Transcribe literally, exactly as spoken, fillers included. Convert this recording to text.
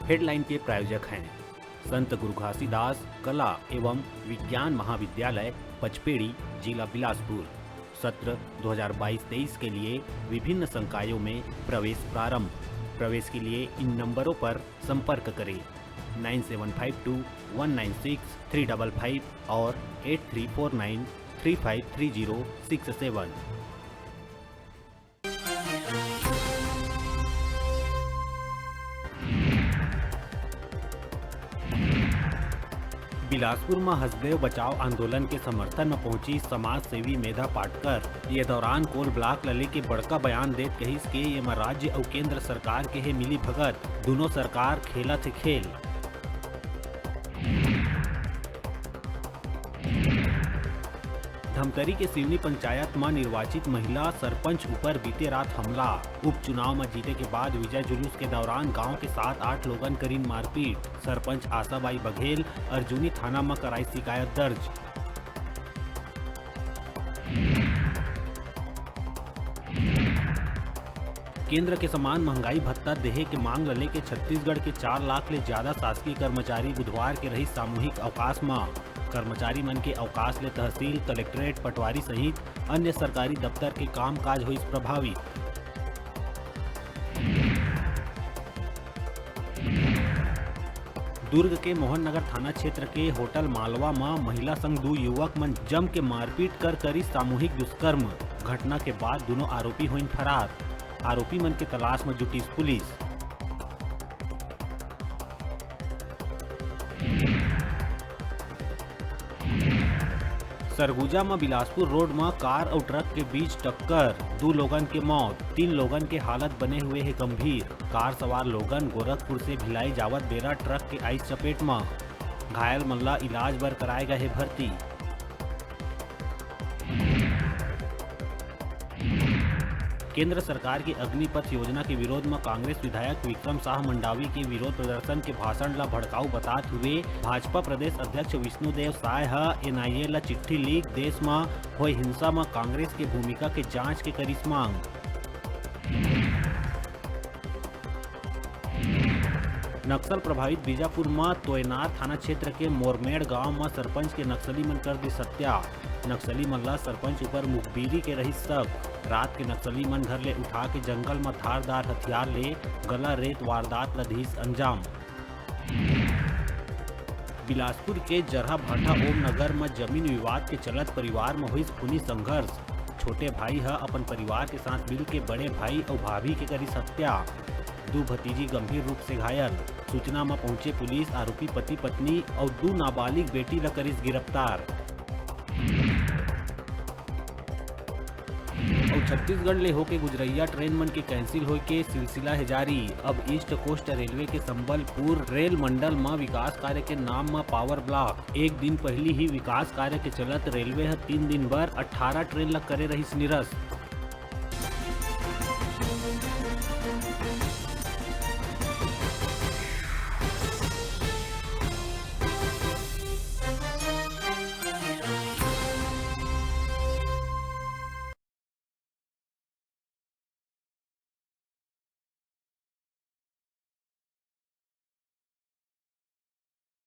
Headline के प्रायोजक हैं संत गुरु घासीदास कला एवं विज्ञान महाविद्यालय पचपेड़ी, जिला बिलासपुर। सत्र दो हज़ार बाईस तेईस के लिए विभिन्न संकायों में प्रवेश प्रारंभ। प्रवेश के लिए इन नंबरों पर संपर्क करें, nine seven five two one nine six three double five और eight three four nine three five three zero six seven. Bilaspur म हसदेव बचाव आंदोलन के समर्थन म पहुंची समाज सेवी मेधा पाटकर। ये दौरान कोल ब्लॉक ल लेके बड़का बयान देत कहिस के ये म राज्य अउ केंद्र सरकार के हे मिली भगत, दुनों सरकार खेलत हे खेल। धमतरी के सिवनी पंचायत म निर्वाचित महिला सरपंच ऊपर बीते रात हमला। उपचुनाव म जीते के बाद विजय जुलूस के दौरान गांव के सात आठ लोगन करीन मारपीट। सरपंच आशाबाई बघेल अर्जुनी थाना म कराई शिकायत दर्ज। केंद्र के समान महंगाई भत्ता देहे के मांग ल लेके छत्तीसगढ़ के चार लाख ले ज्यादा शासकीय कर्मचारी बुधवार के रही सामूहिक अवकाश म। कर्मचारी मन के अवकाश ले तहसील, कलेक्ट्रेट, पटवारी सहित अन्य सरकारी दफ्तर के कामकाज होइस प्रभावित। दुर्ग के मोहन नगर थाना क्षेत्र के होटल मालवा म महिला संग दू युवक मन जम के मारपीट कर करिस सामूहिक दुष्कर्म। घटना के बाद दुनों आरोपी होइन फरार। आरोपी मन के तलाश म जुटिस पुलिस। सरगुजा म बिलासपुर रोड म कार अउ ट्रक के बीच टक्कर, दू लोगन के मौत, तीन लोगन के हालत बने हुए हे गंभीर। कार सवार लोगन गोरखपुर से भिलाई जावत बेरा ट्रक के आइस चपेट म। घायल मन ला इलाज बर कराए गए हे भर्ती। केंद्र सरकार के अग्निपथ योजना के विरोध म कांग्रेस विधायक विक्रम शाह मंडावी के विरोध प्रदर्शन के भाषण ला भड़काऊ बतात हुए भाजपा प्रदेश अध्यक्ष विष्णुदेव साय ह एनआईए ला चिट्ठी लिख देश म होए हिंसा म कांग्रेस के भूमिका के जांच के करिस मांग। नक्सल प्रभावित बीजापुर म तोयनार थाना क्षेत्र के मोरमेड़ गांव म सरपंच के नक्सली मन कर दिस हत्या। नक्सली मन ला सरपंच ऊपर मुखबिरी के रहिस शक। रात के नक्सली मन घर ले उठा के जंगल म धारदार हथियार ले गला रेत वारदात ल दिस अंजाम। बिलासपुर के जरहा भाटा ओम नगर म जमीन विवाद के चलत परिवार म होइस खूनी संघर्ष। छोटे भाई ह अपन परिवार के साथ मिल के बड़े भाई अउ भाभी के करिस हत्या। दू भतीजी गंभीर रूप से घायल। सूचना म पहुंचे पुलिस, आरोपी पति पत्नी अउ दू नाबालिग बेटी ल करिस गिरफ्तार। अउ छत्तीसगढ़ ले होके गुजरइया ट्रेन मन के कैंसिल होए के सिलसिला हे जारी। अब ईस्ट कोस्ट रेलवे के संबलपुर रेल मंडल म विकास कार्य के नाम म पावर ब्लॉक। एक दिन पहिली ही विकास कार्य के चलत रेलवे ह तीन दिन बर अट्ठारह ट्रेन ल करे रहिस निरस्त।